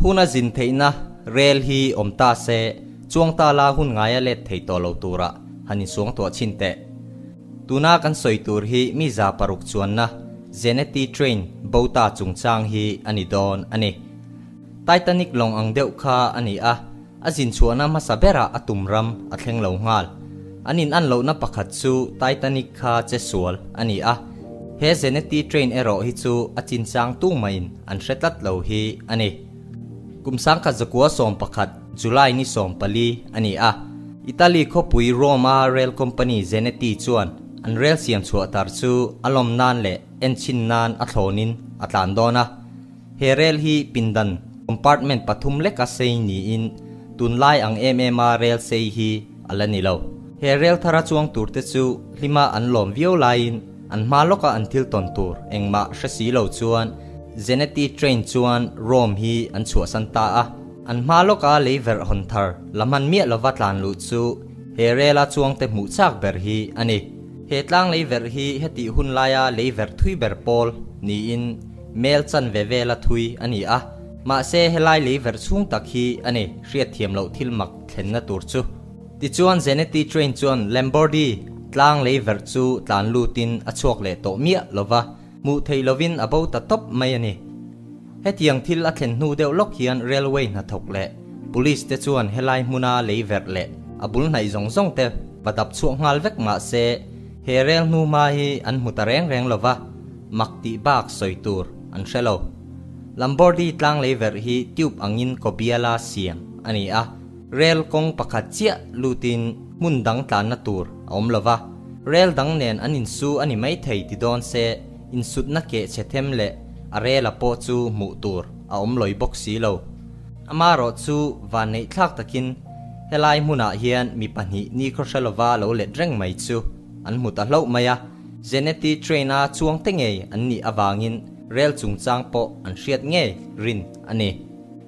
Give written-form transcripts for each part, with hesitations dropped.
Huna zin theihna rel hi awm ta se, chuang ta la hun ngaia let thei tawh lo tura han insuangtuah chhin teh. Tuna kan sawi tur hi mi 600 chuanna Zenetti train bo ta chungchang hi a ni dawn a ni. Titanic lawng ang deuh kha a ni a, a zin chhuahna hmasa berah a tum ram a thleng lo nghal. An in an lohna pakhat chu Titanic kha che sual a ni a, he Zenetti train erawh hi chu a chinchang tung maiin an hre tlat lo hi a ni. Kum 1911 July ni 14 a ni a, Italy khawpui Rome a rail company Zenetti chuan an rail siam chhuah tar chu a lawm nan leh enchin nan a thlawnin a tlan dawn a. He rail hi pindan compartment pathum leka sei niin tunlai ang em em a rail sei hi a la ni lo. He rail thara chuang tur te chu hlima an lawm viau laiin an hma lawka an thil tawn tur engmah hre si lo chuan Zenetti train chuan Rome hi an chhuahsan ta a. An hma lawka lei verh hawn thar la hman miah lova tlan luh chu he rail a chuang te hmuh chak ber hi a ni. He tlang lei verh hi hetih hun laia lei verh thui ber pawl niin mel chan ve vela thui a ni a. Mahse helai lei verh chhung tak hi a ni hriatthiam loh thil mak thlenna tur chu. Tichuan Zenetti train chuan Lamborghini tlang lei verh chu tlan lutin a chhuak leh tawh miah lova, hmuh theih lovin a bo ta tawp mai a ni. Hetiang thil a thlen hnu deuh lawk hian railway hnathawk leh police te chuan helai hmuna lei verh leh a bul hnaih zawng zawng te va dap chhuak nghal vek mahse he rail hnu hma hi an hmu ta reng reng lova, mak tih bak sawi tur an hre lo. Lamborghini tlang lei verh hi tube angin Kobiala siam a ni a, rail kawng pakhat chiah lutin hmun dang tlanna tur a awm lova, rail dang nen an insu a ni mai thei ti dawn se insutna keh chhe them leh a rel a pawh chu hmuh tur a awm lawi bawk si lo. Amaherawh chu van neih thlak takin helai hmunah hian mi pahnih ni khaw hre lova lo let reng mai chu an hmu ta hlauh mai a, Zenetti train a chuang te ngei an nih avangin rail chungchang pawh an hriat ngei rin a ni.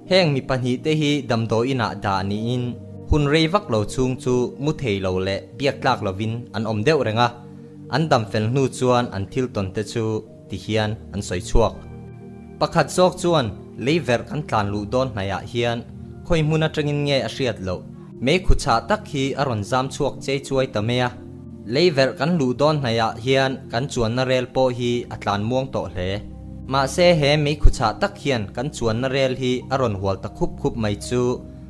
Heng mi pahnih te hi damdawi inah dah niin hun rei vak lo chhung chu mu thei lo leh biak tlak lovin an awm deuh reng a, an dam fel hnu chuan an thil tawn te chu ti hian an sawi chhuak. Pakhat zawk chuan lei verh kan tlan luh dawn hnaihah hian khawi hmun atangin nge a hriat loh. Mei khu chhah tak hi a rawn zam chhuak chei chuai ta mai a. Lei verh kan luh dawn hnaihah hian kan chuanna rel pawh hi a tlan muang tawh hle. Mahse he mei khu chhah tak hian kan chuanna rel hi a rawn hual ta khup khup mai chu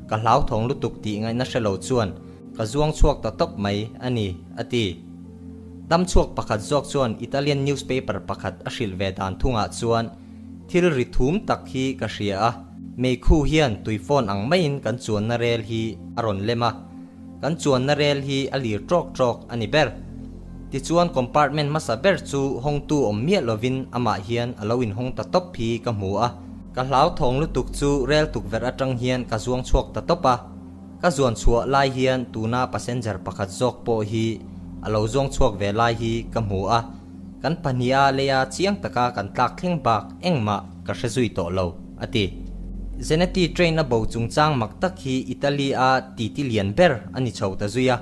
ka hlauthawng lutuk tih ngaihna hre lo chuan ka zuang chhuak ta tawp mai a ni, a ti. Dam chhuak pakhat zawk chuan Italian newspaper pakhat a hrilh ve dan thungah chuan thil ri thum tak hi ka hria a, meikhu hian tuifawn ang maiin kan chuanna rel hi a rawn lem a, kan chuanna rel hi a lir tawk tawk a ni ber. Tichuan compartment hmasa ber chu hawngtu awm miah lovin amah hian a lo inhawng ta tawp hi ka hmu a, ka hlauthawng lutuk chu rel tukverh atang hian ka zuang chhuak ta tawp a. Ka zuan chhuah lai hian tuna passenger pakhat zawk pawh hi a lo zuang chhuak ve lai hi ka hmu a, kan pahniha leia chiang taka kan tlak thleng bak engmah ka hre zui tawh lo, a ti. Zenetti train a bo chungchang mak tak hi Italy a titi lian ber a ni chho ta zui a,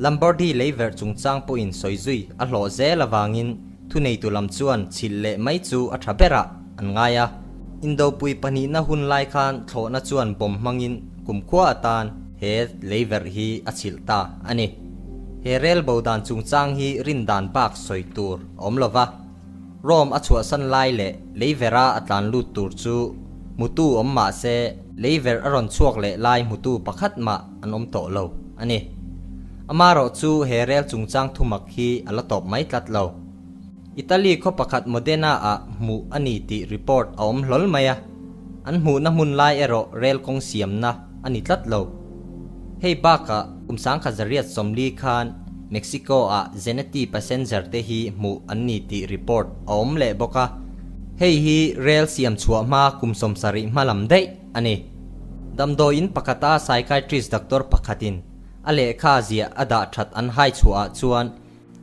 Lombardy lei verh chungchang pawhin sawi zui a hlawh zel avangin thuneitu lam chuan chhilh leh mai chu a tha berah an ngai a. Indopui pahnihna hun lai khan thlawhna chuan bomb hmangin kumkhua atan he lei verh hi a chhilh ta a ni. He rel bo dan chungchang hi rin dan bak sawi tur a awm lova, Rome a chhuahsan lai leh lei verha a tlan lut tur chu hmutu awm mah se lei verh a rawn chhuak leh lai hmutu pakhat mah an awm tawh lo a ni. Amaherawh chu he rel chungchang thumak hi a la tawp mai tlat lo. Italy khaw pakhat Modena ah hmuh a ni tih report a awm hlawl mai a, an hmuhna hmun lai erawh rel kawng siamna a ni tlat lo. Hei bakah kum 1940 khan Mexico ah Zenetti passenger te hi hmuh an ni tih report a awm leh bawk a, hei hi rel siam chhuah hma kum 70 hma lam daih a ni. Damdawiin pakhata psychiatrist doctor pakhatin a lehkha ziah a dah that an hai chhuah ah chuan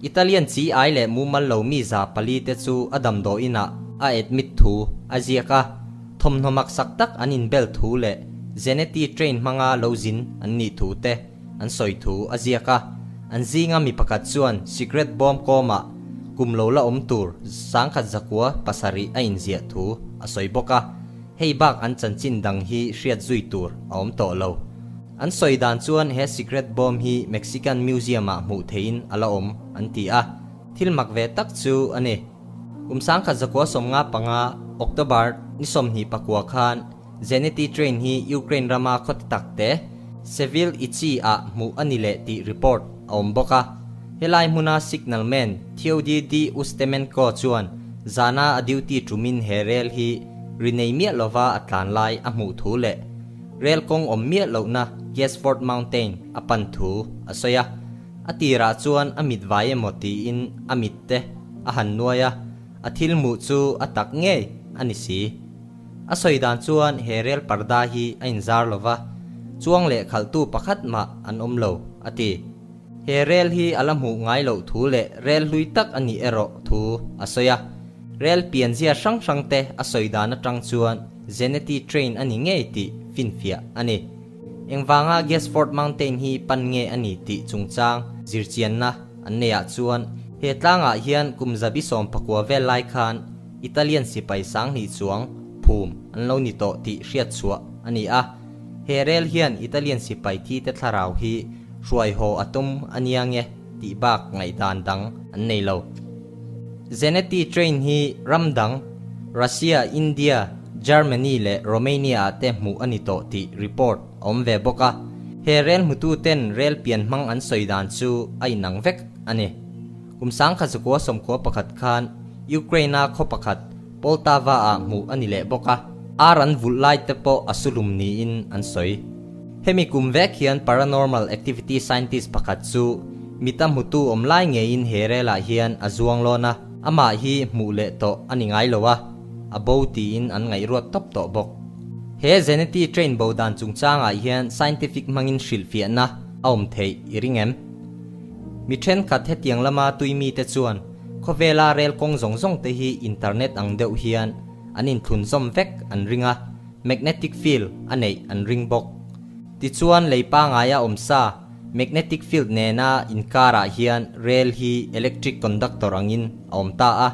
Italian chi ai leh mumal lo mi 400 te chu a damdawiin ah a admit thu a ziak a, thawmhnaw mak sak tak an inbel thu leh Zenetti train hmanga lo zin an nih thu te an sawi thu a ziak a. An zinga mi pakhat chuan sikret bawm kawmah kum lo la awm tur 1907 a inziah thu a sawi bawk a, hei bak an chanchin dang hi hriat zui tur a awm tawh lo. An sawi dan chuan he sikret bawm hi Mexican Museum-ah hmuh theihin a la awm an ti a, thil mak ve tak chu a ni. Kum 1995 October ni 29 khan Zenity train hi Ukraine rama khaw ti tak te Seville Ichi ah hmuh a ni leh tih report a awm bawk a. Helai hmuna signalman Theodii D. Ustemenko chuan zana a duty tumin he rel hi ri nei miah lova a tlan lai a hmuh thu leh rel kawng awm miah lohna Gesford Mountain a pan thu a sawi a. A tirah chuan a mit vai emaw tiin a mit te a han nuai a, a thil hmuh chu a tak ngei a ni si. A sawi dan chuan he rel parda hi a inzar lo va, chuang leh khalhtu pakhat mah an awm lo, a ti. He rel hi a la hmuh ngai loh thu leh rel hlui tak a nih erawh thu a sawi a. Rel pianzia hrang hrang te a sawi dan atang chuan Zeneti train a ni ngei tih finfiah a ni. Engvanga Gesford Mountain hi pan nge a ni tih chungchang zirchianna an neiah chuan he tlangah hian kum 190 vel lai khan Italian sipai 2000 chuang phum an lo ni tawh tih hriat chhuah a ni a. He rel hian Italian sipai thi te thlarau hi hruai haw a tum a nia nge tih bak ngaihdan dang an nei lo. Zeneti train hi ram dang, Russia, India, Germany leh Romania ah te hmuh a ni tawh tih report a awm ve bawk a. He rel hmutu ten rel pian hmang an sawi dan chu a inang vek a ni. Kum 1991 khan Ukraine-a khaw pakhat Poltava-ah hmuh a ni leh bawk a, ar an vulh lai te pawh a sulum niin an sawi. Hemi kum vek hian paranormal activity scientist pakhat chu mita hmutu awm lai ngeiin he relah hian a zuang lawn a, amah hi hmuh leh tawh a ni ngai lo a, a bo tiin an ngaihruat tawp tawh bawk. He Zeneti train bo dan chungchangah hian scientific hmangin hrilhfiahna a awm theih i ring em? Mi thenkhat hetiang lama tui mite chuan khawvela rel kawng zawng zawng te hi internet ang deuh hian an inthlun zawm vek an ring a, magnetic field a neih an ring bawk. Tichuan lei pangaia awm sa magnetic field nena inkarah hian rel hi electric conductor angin a awm ta a.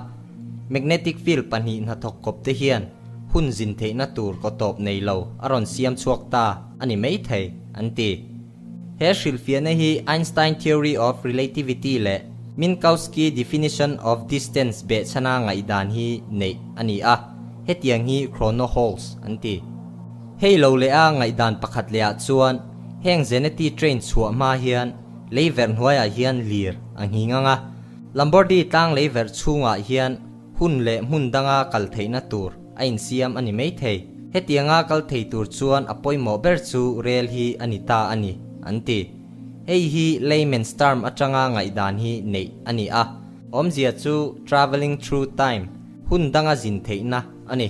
Magnetic field pahnih hnathawk kawp te hian hun zin theihna tur kaw tawp nei lo a rawn siam chhuak ta a ni maithei an ti. He hrilhfiahna hi Einstein theory of relativity leh Minkowski definition of distance behchhana ngaihdan hi neih a ni a, hetiang hi chronoholes an ti. Hei lo leh a ngaihdan pakhat lehah chuan heng Zeneti train chhuah hma hian lei verh hnuaiah hian lir a nghing ang a, Lombardy tlang lei verh chhungah hian hun leh hmun danga kal theihna tur a insiam a ni maithei. Hetianga kal thei tur chuan a pawimawh ber chu rel hi a ni ta a ni, an ti. Hei hi layman's term atanga ngaihdan hi neih a ni a. Awmzia chu travelling through time, hun danga zin theihna a ni.